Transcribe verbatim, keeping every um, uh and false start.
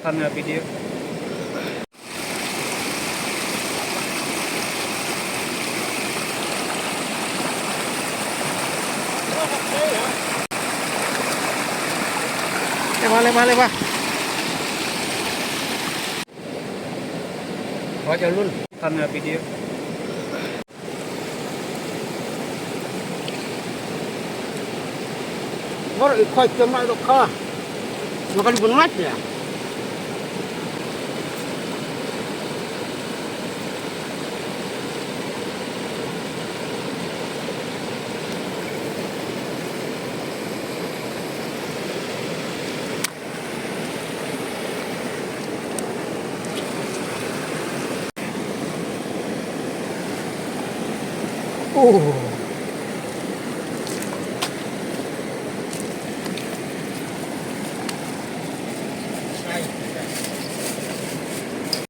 Tang video. Leh bha, leh bha, leh bha. Wah, jalun. Tang video. Bor i khoi ke mai dok kha. Makan pun mat ya. Oh.